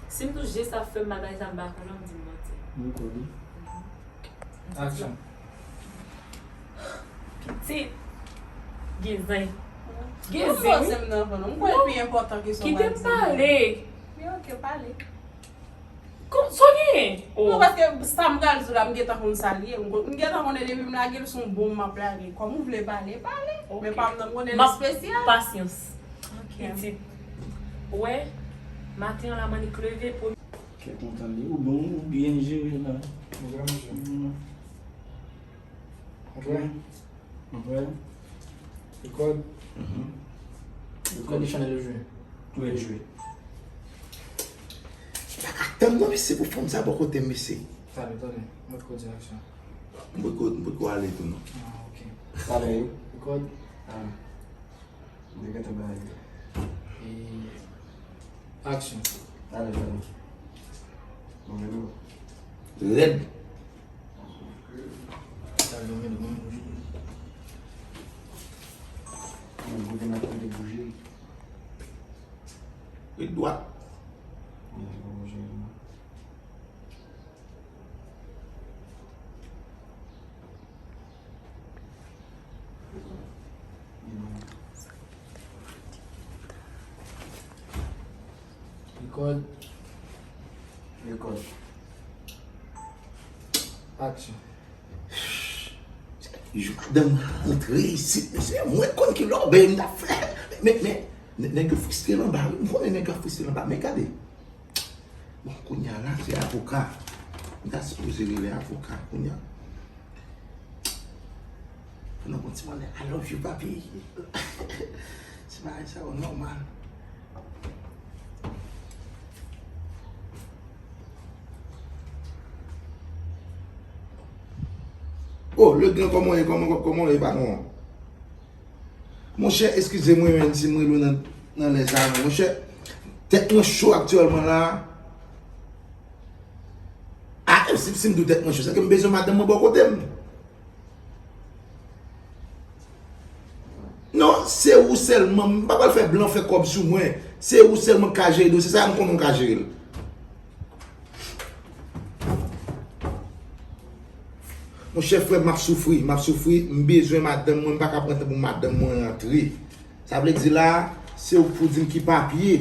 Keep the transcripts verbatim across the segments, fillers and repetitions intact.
Si m touche je sa fè m bagay sa m pa konnen, m di m manti. Aksyon. Pitit. Gen zen. Gen zen, wi. Kite m pale. Wi, ok, pale. Sa w genyen? Non, paske sa m pral di w la, m gentan konn sa l ye. M gentan konnen depi m lage l, se yon bonm m ap lage. Kòm ou vle pale, pale. Men pa m nan m konnen l espesyal. Pasyans. Pitit. Ou wè, maten an la, m annik leve pou. Kè kontan li. Ou bon, ou byen jere la. Ou vrèman jere. Ou vrè? Ou vrè? Rekòd. Rekòd de chanèl yo jwe. Ou jwe. Tann non, mesye, pou fanm sa bò kote m, mesye. Tande, tande. Mwen ko di aksyon. Mwen ko, mwen ko ale tou non. Ah, ok. Talè yo. Rekòd. Ah. Mwen gentan bay. E aksyon. Talè, talè. Mwen menm. Rèd. Talè, mwen menm. Mwen gentan ap tande bouje. Wi, dwat. Rekòd. Rekòd. Aksyon. Jou madanm mwen rantre isit, mesye, mwen konn ki lòbèy m t ap fè. Men, men, men, nèg yo fristre l anba, wi. M konnen nèg yo ap fristre l anba, men gade. Bon, kounye a la, se avoka. M ta sipoze rele avoka kounye a. Fè nou bon ti manèv. I love you, papi. Ti bagay sa yo nòmal. Oh, le gran, kòman w ye, kòman, kòman w ye, patwon? Monchè, eskize mwen, menm si m rele w nan, nan lè sa a, men monchè, tèt mwen cho aktyèlman la. Ah, si, si m di w tèt mwen cho, se ke m bezwen madanm mwen bò kote m. Non, se ou sèlman, m pa pral fè blan fè kòb sou mwen. Se ou sèlman k ka jere dosye sa, m konnen w ka jere l. Monchè, frè m, m ap soufri, m ap soufri, m bezwen madanm mwen, m pa ka pran tan pou madanm mwen rantre. Sa vle di la, se ou k pou di m ki papye.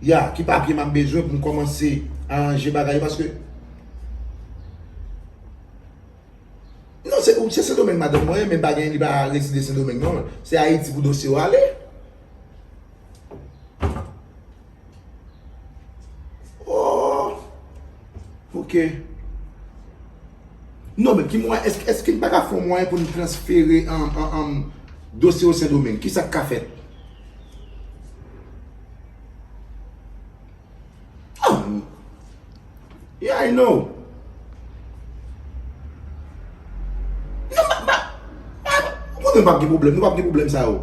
Ya, ki papye m ap bezwen pou m kòmanse aranje bagay yo, paske. Non, se, se Sendomeng madanm mwen ye, men pa gen, li pa rezide Sendomeng non. Se Ayiti pou dosye yo ale. Oh! Ok. Non, men ki mwayen, èske, èske n pa ka fè yon mwayen pou n transfere, um, um, um, dosye yo Sendomeng? Kisa k ka fèt? Ah, yeah, I know. Non, m pa, m pa, m pa, m konnen nou p ap gen pwoblèm, nou p ap gen pwoblèm sa yo.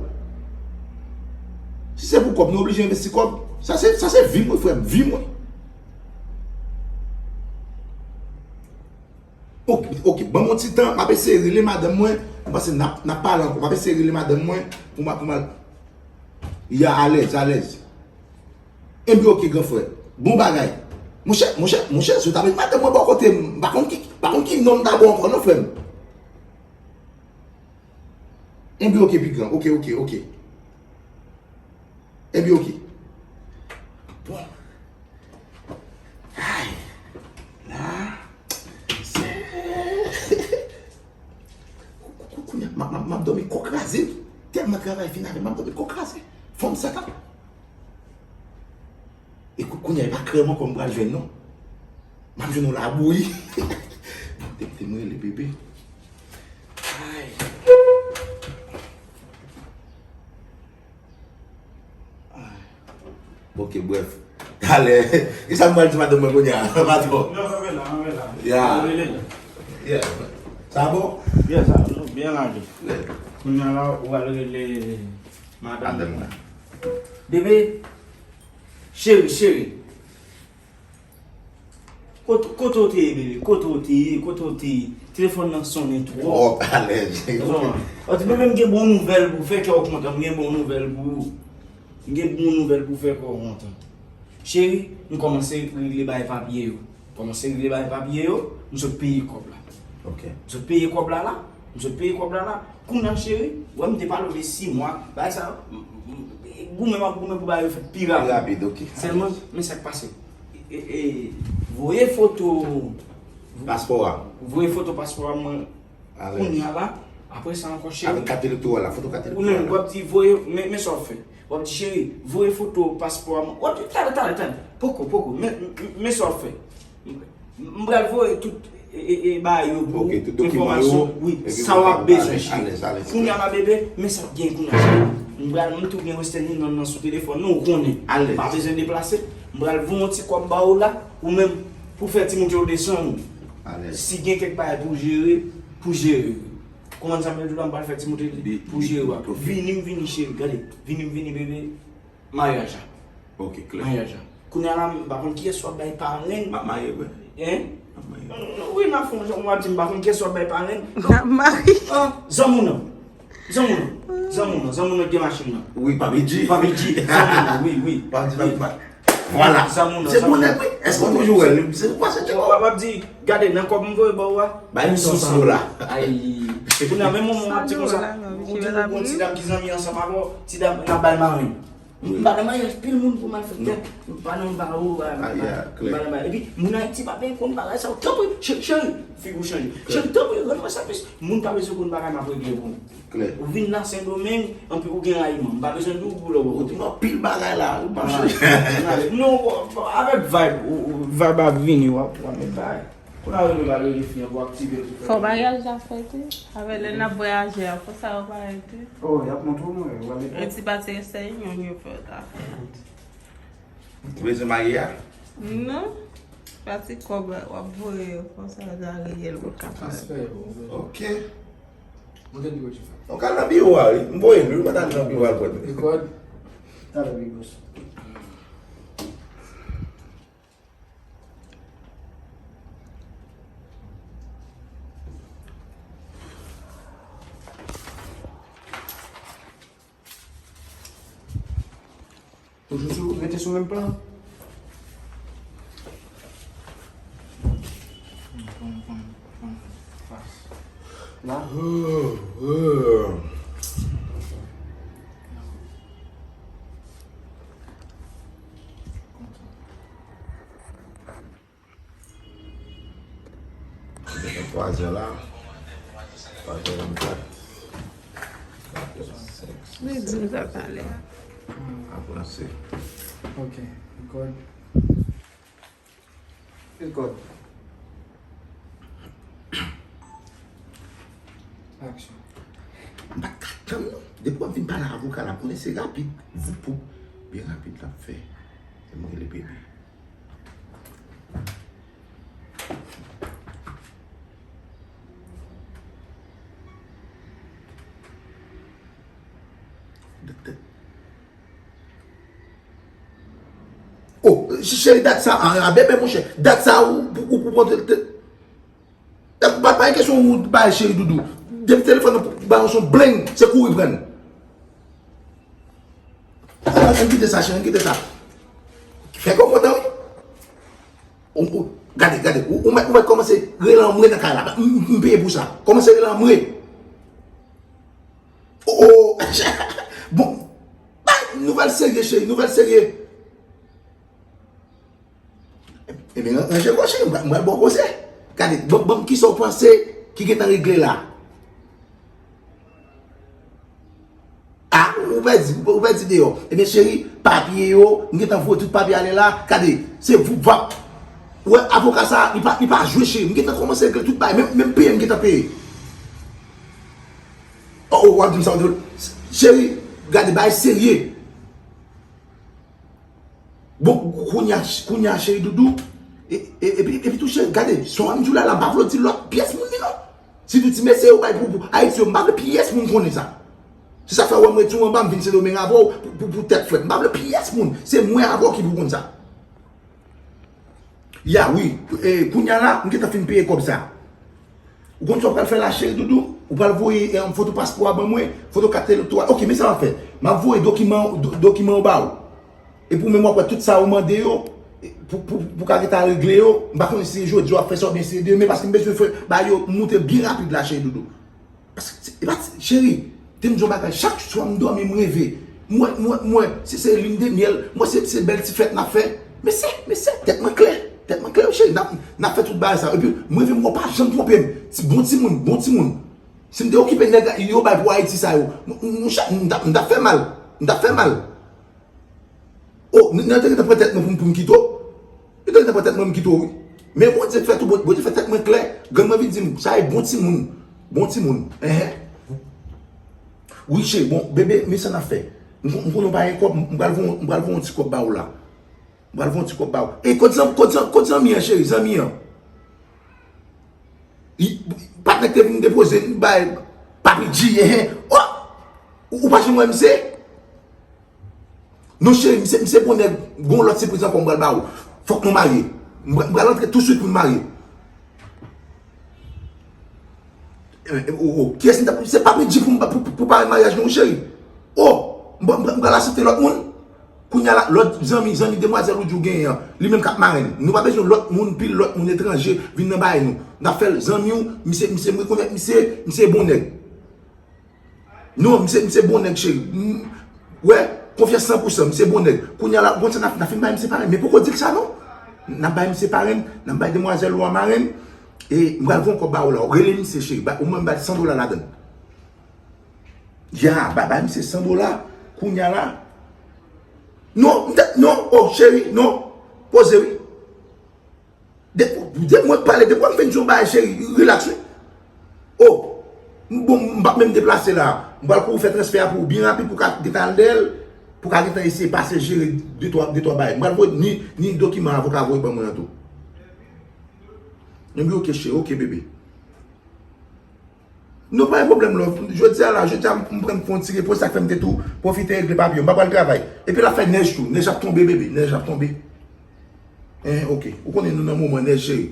Si se pou kòb, nou oblije envesti kòb. Sa se, sa se vi m, wi, frè m, vi m, wi. Ok, ok, ban m yon ti tan, m ap eseye rele madanm mwen, m panse n ap, n ap pale ankò, m ap eseye rele madanm mwen pou m, pou m al. Ya, alèz, alèz. Enben, ok, gran frè. Bon bagay. Monchè, monchè, monchè, si w ta met madanm mwen bò kote m, m pa konn ki, pa konn ki non m ta ba w ankò non, frè m. Enben, ok, pi gran. Ok, ok, ok. Enben, ok. Bon. Ay. La. Se. Kou-, kou-, kou-, kounye a, m ap, m ap, m ap dòmi kò kraze. Tèlman travay fin avè m, m ap dòmi kò kraze. Fanm sa ta. E kou-, kounye a, e pa krèm ankò m pral jwenn, non. M ap jwenn yon labouyi. Bon, te, te mwen rele bebe. Ay. Ok, brèf. Talè. Kisa m pral di madanm mwen kounye a? Patwon. Non, anve la, anve la. Ya. Anve la. Yeah. Sa bon? Yeah, sa, byen lage. Yeah. Kounye a la, ou al rele madanm mwen. Bebe, cheri, cheri. Kote, kote w te ye, bebe? Kote w te ye? Kote w te ye? Telefòn nan sonnen twòp. Twòp alèz. Ou konprann? Ou di, bebe, m gen bon nouvèl pou w. Fè kè w kontan, m gen bon nouvèl pou ou. M gen bon nouvèl pou fè kò w kontan. Cheri, m kòmanse regle bay papye yo. M kòmanse regle bay papye yo, m sot peye kòb la. Ok. M sot peye kòb la la, m sot peye kòb la la. Kounye a cheri, wè m te pale w de sis mwa, bagay sa yo, m- m- m- goumen m ap goumen pou bagay yo fèt pi rapid. Pi rapid, ok. Sèlman, men sa k pase. E, e, voye foto. Paspò a. Voye foto paspò a mwen. Alèz. Kounye a la, apre sa ankò cheri. Avèk kat elektoral la, foto kat elektoral la. Ou menm, w ap di voye, men, men sa w ap fè. W ap di cheri, voye foto paspò a mwen. W ap di talè, talè, talè. Poko, poko, men, men, men sa w ap fè. M- m pral voye tout e, e, e, bagay yo pou ou, enfòmasyon, wi, sa w ap bezwen cheri. Kounye a la bebe, men sa k gen kounye a cheri. M pral, m tou gen Western Union nan sou telefòn nan, ou konnen. M pa bezwen deplase. M pral voye yon ti kòb ba ou la, ou menm, pou fè timoun yo desann ou. Si gen kèk bagay pou jere, pou jere. Konprann sa m vle di w la, m pral fè timoun yo pou jere w. Vini, m vini cheri, gade. Vini, m vini bebe. Maryaj la. Ok, klè. Maryaj la. Kounye a la, m pa konn kiyès w ap bay parenn. M ap marye vre. Hein? M ap marye. Wi, m ap fè yon jan, w ap di m pa konn kiyès w ap bay parenn. N ap marye. Ah, zanmi w nan. Zanmi w nan. Zanmi w nan. Zanmi w nan ki gen machin nan. Wi, Papi G. Papi G. Zanmi w nan, wi, wi. Papi G, Papi G. Vwala. Zanmi w nan, se zanmi w nan. Bonè, wi. Èske w toujou wè l? Se ou pase tcheko. W ap di, gade, nan kòb m voye ba ou a. Bay m san, san dola. Ay. Kounye a, menm moman w ap di konsa, ou di w gon ti dam ki zanmi ansanm avè w, ti dam nan bay marenn. M pa nan maryaj pil moun pou m al fè tèt. M pa nan bawo, m pa nan bawo. Epi, moun Ayiti pa byen konn bagay sa yo. Tanpri, cheri, cheri, figi w chanje. Cheri, tanpri, rann mwen sèvis. Moun pa bezwen konn bagay m ap regle pou ou. Ou vin la Sendomeng, anpi ou gen rayiman. M pa bezwen di w pou lè w. Ou di m anpil bagay la, ou pa chanje. Non, avèk vibe, ou- ou- vibe ap vini, w ap w ap met bagay. Kounye a yo pral rele fi an pou aktive l tou. Fò maryaj la fèt wi. Avè lè n ap vwayaje a, fò sa yo parèt wi. Oh, y ap montre w mwen, w ale. Yon ti pati Western Union yo fè ta fèt. Ou bezwen marye a? Non. Pati kòb w ap voye yo, fò sa ta reyèl pou kapab. Transfè yo. Ok. Montre biwo Jifè. Ou ka nan biwo a wi. M voye l wi, mwen ta nan biwo a l pran. Record. Talè, Big Boss. Toujou sou, rete sou menm plan. La. Gentan twa zè la. Twa zè vennkat. Li di m sa talè. Avanse. Ok. Record. Record. Action. M pa t ka tann non. Depi w ap vin pale avoka la, m konnen se rapid. Voup, voup. Byen rapid l ap fè. E mwen rele bebe. Oh, cheri, dat sa, a, a, bebe, monchè, dat sa, ou, ou, ou, ou, ou, pa, pa gen kesyon ou bay cheri doudou. Depi telefòn nan bay yon son bling, se kouri pran l. Ann, ann kite sa, cheri, ann kite sa. Fè kò kontan, wi. Ou, ou, gade, gade, ou, ou mèt, ou mèt kòmanse rele anmwe nan kay la. M, m, m peye pou sa. Kòmanse rele anmwe. Oh, oh. Bon, bay nouvèl serye, cheri, nouvèl serye. Ebyen, ranje kò cheri, m pral ba w koze. Gade, ban m kisa w panse ki gentan regle la. A, ou pèdi, ou pèdi deyò. Ebyen, cheri, papye yo, m gentan voye tout papye ale la. Gade, se voup vap. Ou wè, avoka sa, li pa, li pa jwe, cheri. M gentan kòmanse regle tout bagay. Menm, menm peye, m gentan peye. Oh, oh, w ap di m sa, w di, cheri, gade, bagay serye. Bon, kounye a, kounye a, cheri doudou. E, e, epi, epi tou, cheri, gade, sa w ap di w la, la, m pa vle w di lòt pyès moun li non. Sitou ti mesye yo bay pou, pou Ayiti yo, m pa vle pyès moun konnen sa. Se sa k fè w wè m rete sou anba, m vin Sendomeng avè w pou, pou, pou tèt frèt. M pa vle pyès moun. Se mwen avè w ki pou konn sa. Ya, wi. E, kounye a la, m gentan fin peye kòb sa. Ou konn sa w pral fè la, cheri doudou? Ou pral voye, eh, foto paspò a ban mwen, foto kat elektoral. Ok, men sa m ap fè. M ap voye dokiman, do- dokiman yo ba ou. Epi ou menm w ap wè tout sa ou mande yo, pou, pou, pou ka gentan regle yo. M pa konnen si se jodi w ap fè sa oubyen si se demen, paske m bezwen fè ba yo moute byen rapid la, cheri doudou. Paske, se- e pa ti- cheri, te m di yon bagay, chak swa m dòmi, m reve. Mwen, mwen, mwen, se, se lin de myèl, mwen, se, se bèl ti fèt n ap fè. Mesye, mesye, tèt mwen klè, tèt mwen klè, cheri, n ap, n ap fè tout bagay sa. Epi, m reve, mwen pa janm twonpe m. Ti, bon timoun, bon timoun. Si m te okipe nèg yo bay pou Ayiti sa yo, m, m, m, m t ap, m t ap fè mal, m t ap fè mal. O, n, nan te gentan pran tèt mwen pou m, pou m kite w. Yo te gentan pran tèt mwen, m kite w, wi. Men Bondye fè tou, Bon- Bondye fè tèt mwen klè. Grann mwen vin di m, sa e bon timoun. Bon timoun. Enhen. Wi, cheri, bon, bebe, men sa n ap fè. M, m konnen w pa gen kòb, m pral voye, m pral voye yon ti kòb ba ou la. M pral voye yon ti kòb ba ou. E kot zanmi, kot zanmi, kot zanmi an, cheri, zanmi an? Patnè k te vin depoze m bay Papi G, enhen. O! Ou, ou pa janm wè misye? Non, cheri, misye, misye bon nèg, gon lòt sipriz ankò m pral ba ou. Fòk nou marye. M pral, m pral antre touswit pou n marye. Eh, eh, oh, oh. Kiyès m t ap, se Papi G pou m, pou, pou, pou pare maryaj nou, cheri. Oh, m, m, m pral aksepte lòt moun. Kounye a la, lòt zanmi, zanmi demwazèl ou di w genyen an, li menm k ap marenn. Nou pa bezwen lòt moun, pil lòt moun etranje vin nan bagay nou. N ap fè l zanmi w, misye, misye, m rekonèt misye, misye bon nèg. Non, misye, misye bon nèg, cheri. M, wè, konfyans san pou san, misye bon nèg. Kounye a la, konn sa n ap, n ap fin bay misye parenn. Men poko di l sa, non. N ap bay misye parenn, n ap bay demwazèl ou a marenn. E m pral voye yon kòb ba ou la. Rele misye, cheri. Ba, ou mwen bay san dola ladan l. Ya, ba, bay misye san dola. Kounye a la. Non, m te, non, oh, cheri, non. Poze, wi. De, de mwen k pale, depi w ap fè yon bagay, cheri, rilaks, wi. Oh, m, bon, m p ap menm deplase la. M pral kouri fè transfè a pou ou byen rapid, pou w ka gentan al dèyè l, pou w ka gentan eseye pase jere de twa, de twa bagay. M pral voye ni, ni dokiman avoka voye ban mwen an tou. Epi, ok, cheri, ok, bebe. Non, pa gen pwoblèm, love. Jodi a la, jodi a, m, m pran m fè yon ti repo, sa k fè m te tou pwofite regle papye yo. M pa pral travay. Epi l ap fè nèj tou. Nèj ap tonbe, bebe. Nèj ap tonbe. Hein, ok. Ou konnen nou nan moman nèj, cheri.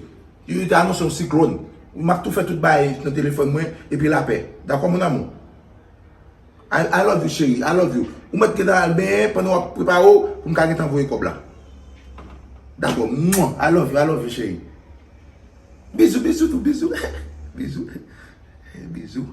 Yo te anonse yon siklòn. M ap tou fè tout bagay nan telefòn mwen, epi lapè. Dakò, mon amour? I, I love you, cheri. I love you. Ou mèt gentan al benyen pandan w ap prepare w pou m ka gentan voye kòb la. Dakò. Mwah. I love you, I love you, cheri. Bizou, bizou, tou bizou. Bizou. Bizou.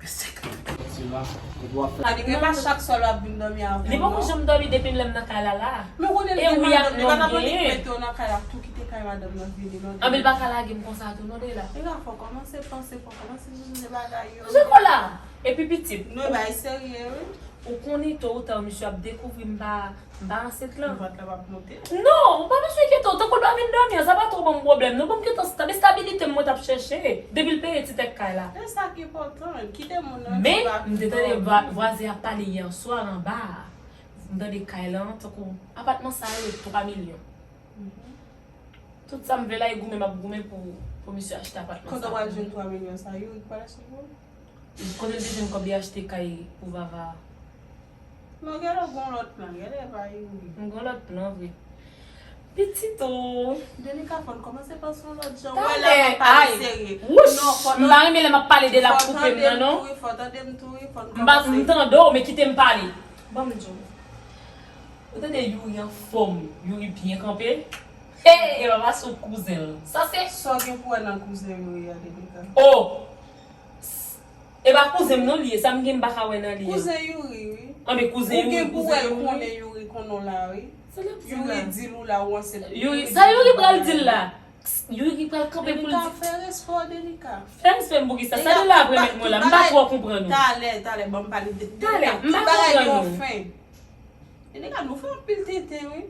Sèk. Sa vin gen pa chak swa l ap vin dòmi avè m, non. Li poko janm dòmi depi lè m nan kay la la. Men ou konnen li gen madanm, li pa t ap annik mete w nan kay la, tou kite kay madanm nan vini, non. Anben, li pa ka lage m konsa tou, non, Dela. Li ka fè w kòmanse panse, fè w kòmanse sonje bagay yo. Jeko la. Epi pitit. Nou bay serye, wi. Ou konnen to ou ta misye ap dekouvri m pa, m pa ansent lan. Vant la p ap monte. Non, ou pa bezwen enkyete w. Tankou l pa vin dòmi an, sa pa twò ban m pwoblèm, non. Ban m gentan sta-, men estabilite m mwen t ap chèche. Depi l peye ti tèt kay la. E sa ki enpòtan, kite moun nan viv ak li. Men, m te tande vwa-, vwazen ap pale yè swa anba a. M tande kay lan, tankou apatman sa yo twa milyon. Mhm. Tout sa m vle la, e goumen m ap goumen pou, pou misye achte apatman sa. Kote w pral jwenn twa milyon sa? Youri k pral achte pou ou? Kote l te jwenn kòb li achte kay pou Vava a? Non, genlè w gon lòt plan, genlè e pa Youri. M gon lòt plan vre. Pitit o. Denika, fò n kòmanse panse yon lòt jan. Wè, la m ap pale serye. Wouch! M pa renmen lè m ap pale de l ap koupe m nan, non. Fò tande m tou wi, fò tande m tou wi, fò n kòmanse. M tande w, men kite m pale. Ban m di w. Ou tande Youri anfòm, Youri byen kanpe. Hey, e pa pase w kouzen l. Sa se. Sa w gen pou wè nan kouzen Youri a, Denika? Oh! E pa kouzen m non li ye, sa m gen m pa ka wè nan li an. Kouzen Youri, wi. Anben kouzen Youri, kouzen Youri. Ou gen pou wè l konnen Youri konnen w la, wi. Youri di l ou la, ou ansent. Youri, sa Youri pral di l la? Youri pral kanpe pou l di. Denika, fè respè w, Denika. Fè respè m pou kisa? Sa Dela ap remèt mwen la, m pa twò konprann ou. Talè, talè, ban m pale de Denika. Talè, m pa konprann ou. Tout bagay gen yon fen. Denika, nou fè anpil tenten, wi.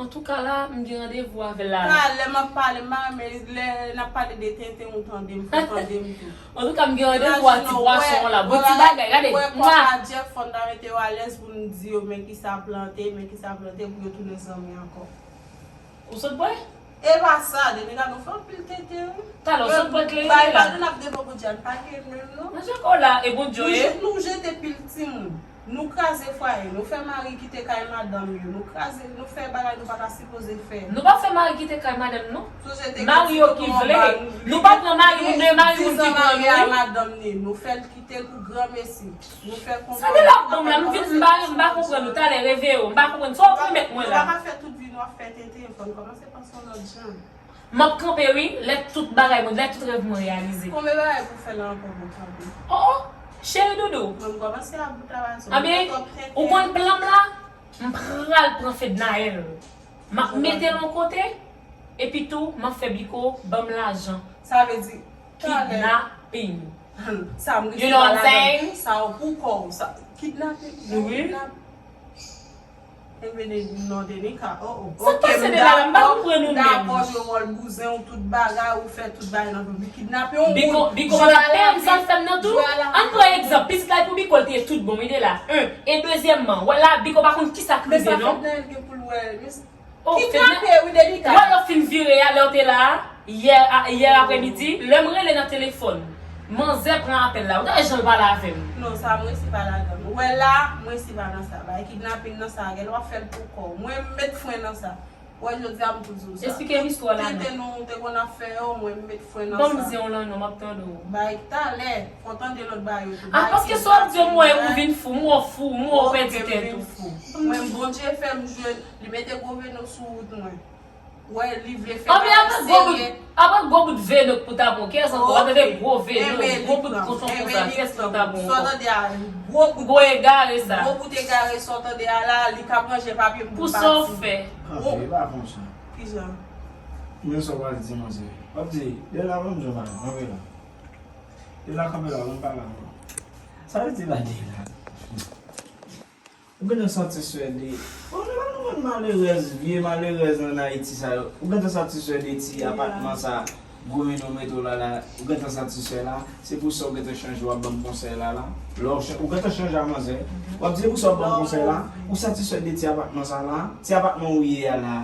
Antouka la, m gen randevou avè l la. Talè m ap pale, m pa renmen lè n ap pale de tenten ou tande m, fò tande m tou. Antouka, m gen randevou ak ti pwason an la. Bon ti bagay, gade. Wè kòb a Jeff, fò n ta mete yo alèz pou n di yo men kisa plante, men kisa plante pou yo tounen zanmi ankò. Ou sot bwè? E pa sa, Denika, nou fè anpil tenten wi. Talè w sot bwè kleren la. Bay pale n ap devan Bondye a, n pa gen menm non. Nan jako la, e Bondye w ye. Nou je-, nou jete pil timoun. Nou kraze fwaye, nou fè mari kite kay madanm yo, nou kraze, nou fè bagay nou pa ta sipoze fè. Nou pa fè mari kite kay madanm nou. Mari yo ki vle. Nou pa pran mari moun, men mari moun ki pran nou, wi. Madanm ni, nou fè l kite l pou granmesi. Nou fè konprann. Sa de la banm la, m vin, m pa, m pa konprann ou. Talè, reveye w, m pa konprann. Sa w pwomèt mwen la? Nou pa ka fè tout vi nou ap fè tenten, fò n kòmanse panse yon lòt jan. M ap kanpe wi, lè tout bagay mwen, lè tout rèv mwen reyalize. Konbyen bagay pou fè la ankò pou kanpe? Oh, oh, cheri doudou. Mwen m kòmanse ap bout travay sou mwen. Anben, ou konn plan m la? M pral pran Fednaelle. M ap mete l yon kote, epi tou, m ap fè Biko ban m lajan. Sa vle di, talè. Kidnaping. Sa m risque pa ladan. Sa w pou kò w. Sa, kidnaping. Wi. Kidnap. Enben, non, Denica, oh, oh. Sa k pase de la la, m pa konprann ou menm. Dakò, jwe wòl bouzen, ou tout bagay, ou fè tout bagay nan vi. Kidnape yon moun. Biko, Biko pa ka pè m, sa l fè m nan tou. Ann pran egzanp, pitit la pou Biko l te ye tout bon, wi de la. En. E dezyèmman, wè la, Biko pa konn kisa k rive, non. Men sa Fednaelle gen pou l wè. Oh, kidnape, wi, Denica. Wè lè w fin vire a, lè w te la a, yè, a, yè aprèmidi, lè m rele nan telefòn, manzè pran apèl la. Ou ta wè jan l pale avè m. Non, sa mwen si pa ladan. Ou wè la, mwen si pa nan sa. Bay kidnaping nan sa, gèl w ap fè l pou kò w. Mwen m met fren nan sa. Wè, jodi a m tou di w sa. Esplike m istwa la non. Tenten nou te konn ap fè yo, mwen m met fren nan sa. Ban m di w lan non, m ap tande w. Bay talè, fò w tande lòt bagay yo tou. Ah, paske sa w ap di yo, m wè ou vin fou, m wè w fou, m wè w pèdi tèt ou. Mwen, Bondye fè m jwenn, li mete gwo veno sou wout mwen. Wè, li vle fè bagay serye. Apre gwo bout veno k pou ta pran, kiyès ankò? W ap tande gwo veno, gwo bout kochon konsa, kiyès pou ta pran ankò? Gwo bout egare sa. Gwo bout egare sa w tande a la, li k ap ranje papye m pou pati. Pou sa w fè? Kanpe, e pa konsa. Kijan? Men sa w pral di manzè. W ap di, Dela, ban m di w bagay, kanpe la. Dela, kanpe la, ban m pale avè w. Sa vle di la, Dela? Ou gentan satisfè de, bon, nou pa nou konn malerèz, vye malerèz ann Ayiti sa yo. Ou gentan satisfè de ti apatman sa, gwo veno mete w la la, ou gentan satisfè la, se pou sa ou gentan chanje, w ap ban m konsèy la la. Lè w chan-, ou gentan chanje a manzè, w ap di se pou sa w ap ban m konsèy la, ou satisfè de ti apatman sa la, ti apatman ou ye a la,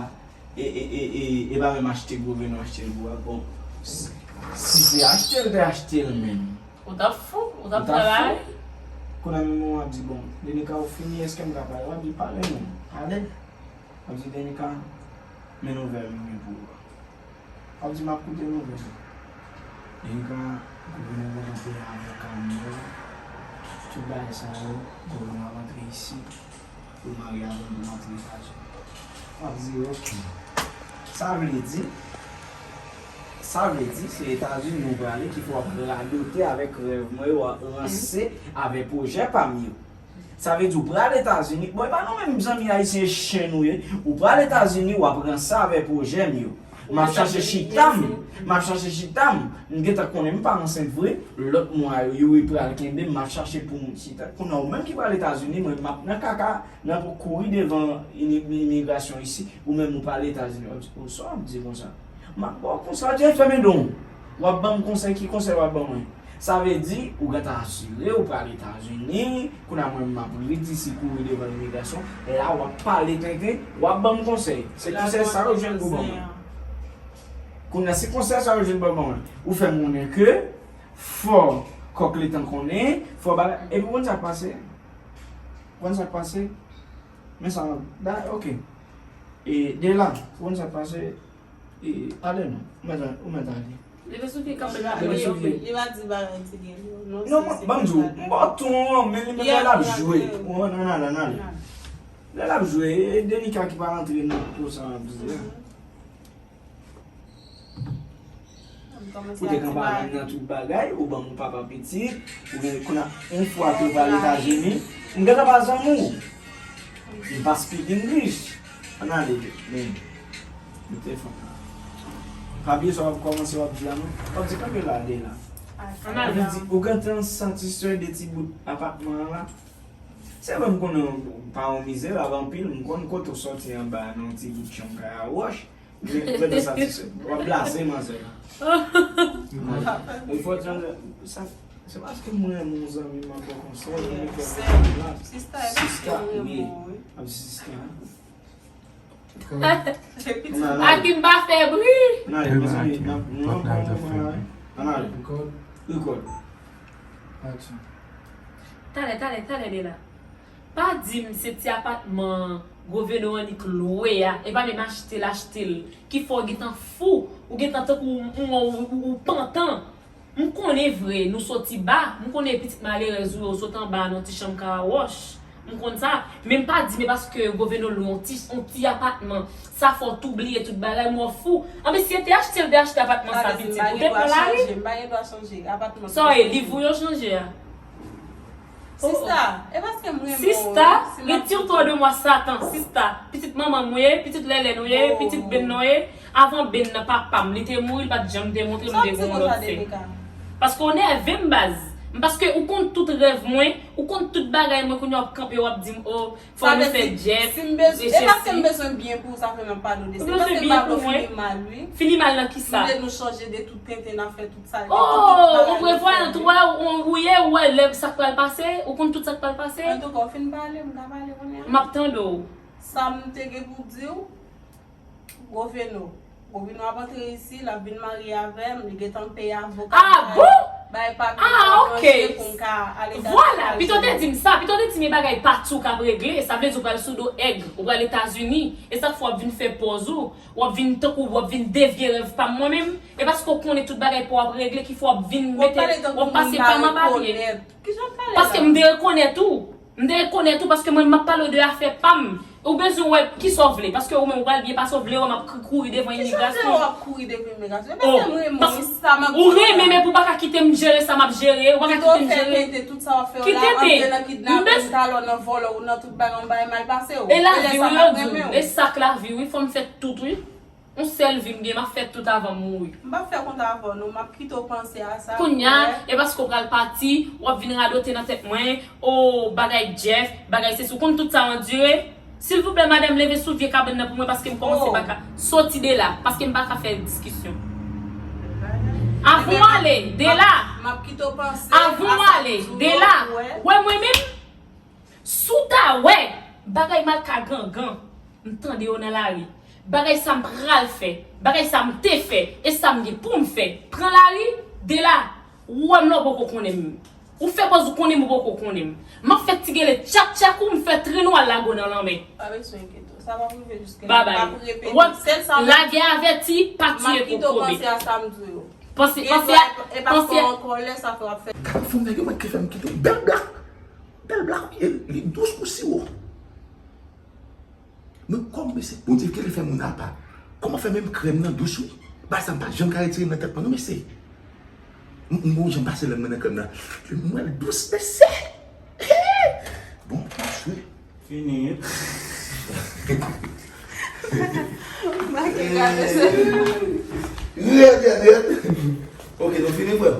e, e, e, e, e pa menm achte gwo veno achte l pou w a, bon, si, si se achte l, te achte l menm. Ou t ap fou, ou t ap travay. Kounye a menm w ap di, bon, Denica, ou fini, èske m ka pale? W ap di, pale non, pale. W ap di, Denica, men nouvèl m gen pou ou. W ap di, m ap koute nouvèl ou. Denica, gouvènè a rantre avoka m yo, tout bagay sa yo, gouvènè a rantre isit. Pou marye avè m pou m antre Etazini. W ap di, oke. Sa vle di, sa vle di, se Etazini ou prale ki fè w ap radote avèk rèv mwen yo, w ap ranse avè pwojè pa m yo. Sa vle di, ou pral Etazini, bon, e pa nou menm zanmi ayisyen chen nou ye, ou pral Etazini, w ap ranse avè pwojè m yo. M ap chache chita m. M ap chache chita m. M gentan konnen m pa ansent vre. Lòt mwa yo, yo pral kenbe m. M ap chache pou m chita. Kounye a, ou menm ki pral Etazini, mwen, m ap nan kaka, nan pou kouri devan ini-, imigrasyon isi. Ou menm, ou pral Etazini. W ap di, o, sa w ap di konsa? M ap ba w konsèy, w ap di, fèmen don w. W ap ban m konsèy, ki konsèy w ap ban mwen? Sa vle di, ou gentan asire, ou pral Etazini, kounye a mwen, m ap ret isi kouri devan imigrasyon, la w ap pale tenten, w ap ban m konsèy. Se konsèy sa yo jwenn pou ban mwen. Kounye a, se konsèy sa yo jwenn pou ban mwen. Ou fè m konnen ke fò kòk letan konnen, fò bagay, epi w konn sa k pase? W konn sa k pase? Men sa, da, oke. E, de la, w konn sa k pase? E, ale non. Ou mèt, ou mèt ale. Li te sou pye kanpe la. Li te sou pye. Li pa di bagay ti gen non. Non, ban m di w, m ba w ton an, men li menm lè l ap jwe. Ou ann ale, ann ale. Lè l ap jwe, e Denica ki pa rantre nan po sa ap di a. Ou te konn pale nan tout bagay, ou ban m ou papa pitit, ou gen kounye a, yon fwa ke w pral Etazini, m gentan pa zanmi w. M pa speak English. Ann ale, men, nou te fè. Pa bliye sa w ap kòmanse, w ap di a non. W ap di kanpe la, de la. Ann ale. Ou di, ou gentan satisfè de ti bout apatman an la? Se vre, m konnen w pa yon mizerab anpil, m konn kote w sòti anba nan yon ti bout chanm kay a wòch. Ou gentan satisfè. W ap blaze manzè. Ou fò di manzè, sa, se paske mwen renmen yon zanmi m ankò konsa, mwen fè l konsa. Sista, wi. Ap di sista. Akim pa fè bri. Ann ale, mezanmi, n ap, nou ankò yon fwa la, wi. Ann ale. Record. Record. Action. Talè, talè, talè, de la. Pa di m se ti apatman Gwo Veno annik lwe a, e pa menm achte l achte l, ki fè w gentan fou, ou gentan tankou yon, yon, yon, yon pantan. M konnen vre, nou soti ba, m konnen pitit malerèz ou yo sot anba nan ti chanm karawòch. M konn sa, men m pa di men paske Gwo Veno lwe yon ti, yon ti apatman, sa fè w tou bliye tout bagay, m wè w fou. Anben si e te achte l, te achte apatman sa pitit, ou te pran lari. M pa gen dwa chanje, m pa gen dwa chanje, apatman. Sa w ye, liv ou yo chanje a? Sista, e paske m renmen w, sista, retire-toi de moi, Satan, sista. Pitit manman m ou ye, pitit Lèlèn ou ye, pitit Benn ou ye. Avan Benn nan, papa m, li te mouri, li pa t janm te montre m li te gen yon lòt sè. Paske w nève m, baz. M, paske ou konn tout rèv mwen, ou konn tout bagay mwen, kounye a w ap kanpe, w ap di m, o, fò nou fè Jeff, e Chelsea. Si m bezwen, e paske m bezwen byen pou ou, sa fè m ap pale w de sa. Ou bezwen byen pou mwen. Fini mal, wi. Fini mal nan kisa? M vle nou chanje de tout tenten n ap fè, tout sa, de tout, tout bagay nou fè. O, ou prevwa nan tou, wè, ou, ou ye, ou wè lè sa k pral pase, ou konn tout sa k pral pase. Antouka, w fin pale, m ka pale kounye a? M ap tande w. Sa m te gen pou di w, Gwo Veno. Gwo Veno ap antre isi, l ap vin marye avè m, li gentan peye avoka. Ah bon? Bay papye pou avanse pou m ka ale Etazini. Vwala, pito te di m sa, pito te di m e bagay pati w k ap regle, sa vle di w pral sou do èg, ou pral Etazini, e sa k fè w ap vin fè pòz ou, w ap vin tankou, w ap vin devye rèv pa m mwen menm, e paske w konnen tout bagay pa w ap regle ki fè w ap vin mete, w ap pase pa m anba pye. Paske m derekonèt ou. M te rekonèt ou paske mwen m ap pale w de afè pa m. Ou bezwen wè kisa w vle, paske ou menm ou pral byen pase w vle wè m ap k-, kouri devan imigrasyon. Kisa w vle wè w ap kouri devan imigrasyon? E paske m renmen w, wi, sa m ap di w la. Ou renmen, men pou w pa ka kite m jere sa m ap jere, ou pa ka kite m jere. Kite tenten, tout sa w ap fè yo la, antre nan kidnapin, talò, nan vòlò, ou nan tout bagay, yon bagay mal pase w. E lavi wi, yo di w, e sa k lavi wi, fò m fè tout wi. Yon sèl vi m gen, m ap fè tout avan m mouri. M p ap fè kont avè w non, m ap kite w panse a sa. Kounye a, e paske w pral pati, w ap vin radote nan tèt mwen, o, bagay Jeff, bagay sesi, ou konn tout sa w andire? Silvouplè, madanm, leve sou vye kabann nan pou mwen, paske m kòmanse pa ka soti de la, paske m pa ka fè diskisyon. Avan w ale, de la. M ap kite w panse a sa m di w an, ou wè. Avan w ale, de la. Wè mwen menm, si w ta wè bagay mal ka gangan, m tande yo nan lari. Bagay sa m pral fè, bagay sa m te fè, e sa m gen pou m fè. Pran lari, de la, ou wè m la ou poko konnen m. Ou fè pòz ou konnen m, ou poko konnen m. M ap fè ti gele tchak tchak ou, m fè trenn ou al lage w nan lanmè. Pa bezwen enkyete w, sa p ap rive jiske la. Babay. M ap repete, sèl sa m ap di w. Lagè avèti, pa tiye kokobe. M ap kite w panse a sa m di w yo. Panse, panse a, panse a. Gade fanm nèg yo mèt ki fè m kite w. Bèl blak. Bèl blak, wi, e li dous kou siwo. Men kòm mesye, Bondye genlè fè moun apa. Kòman fè menm krèm nan dous, wi? Bagay sa m pa janm ka retire l nan tèt mwen, non, mesye. M, m gon jan m pase lè m nan krèm nan. M wè l dous, mesye. Bon, m swe. Fini. Make gade se. Rèd, rèd, rèd. Ok, nou fini, frè?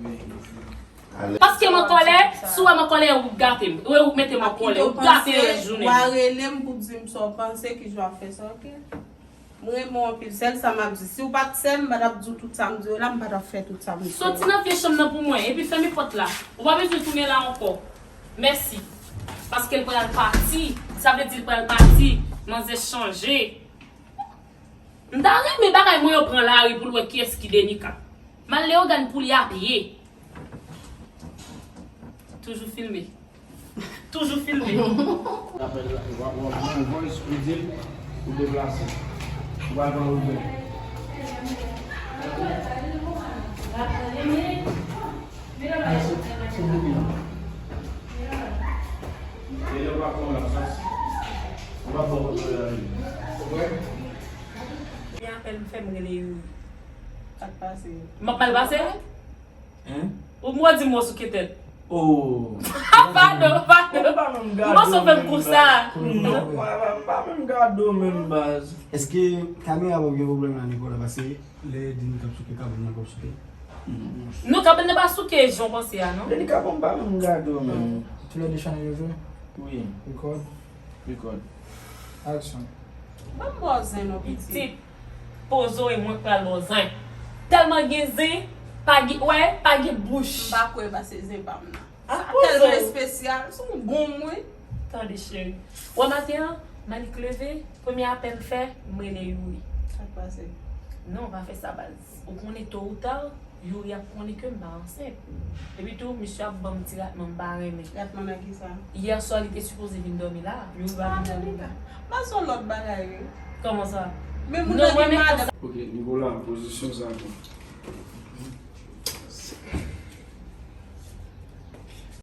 Wi, nou fini. Paske m an kòlè, si w wè m an kòlè, ou gate m. Ou mete m an kòlè, ou gate rès jounen m. W a rele m pou di m sa w panse, ki jan w ap fè sa, ok? M renmen w anpil, sèl sa m ap di. Si w pa t sè m, m pa t ap di w tout sa m di w la, m pa t ap fè tout sa m di w. Soti nan vye chanm nan pou mwen, epi fèmen pòt la. Ou pa bezwen tounen la ankò. Mèsi. Paske l pral pati. Sa vle di l pral pati. Manzè chanje. M ta renmen bagay mwen yo pran lari pou l wè kiyès ki Denica. M al Leyogàn pou li a pye. Toujou filme. Toujou filme. Apèl la, w ap, w ap voye yon voice pou di l ou deplase. Ou pral pran Uber. Ay, se, se bouki la. E lè w pa pran w la, sa, ou pa bon pou w la. Ou wè? Gen apèl m fè m rele Youri. Sa k pase? M ap mal pase? Hein? Ou mwen di m w souke tèt. Oh. Padon, padon. M pa menm gade w menm, baz. Ou pa sove m konsa. Non, m pa, m pa menm gade w menm, baz. Èske kamera pa gen pwoblèm la, Nicolas? Paske lè Denica ap souke, kabann nan p ap souke. Non, kabann nan pa souke jan w panse a, non. Denica, bon, m pa menm gade w menm. Tous les deux channel yo jwe? Wi. Record. Record. Action. Ban m ba w zen non, pitit. Pitit. Poze w e mwen k pral ba w zen. Tèlman gen zen, pa gen, wè, pa gen bouch. M pa kwè pase zen pa m nan. Sa tèlman espesyal, se yon gonm, wi. Tande, cheri. Wè maten an, Manik leve, premye apèl m fè, m rele Youri. Sa k pase? Non, pa fè sa, baz. Ou konnen to ou ta, Youri ap konnen ke m pa ansent. Epi tou, misye ap ban m ti ratman m pa renmen. Ratman nan ki sa? Yè swa li te sipoze vin dòmi la. Youri pa vin dòmi la. Ba son lòt bagay wi. Kòman sa? Men moun Non, nan mwen gen men madanm. Ok, Nicolas, pozisyon sa tou.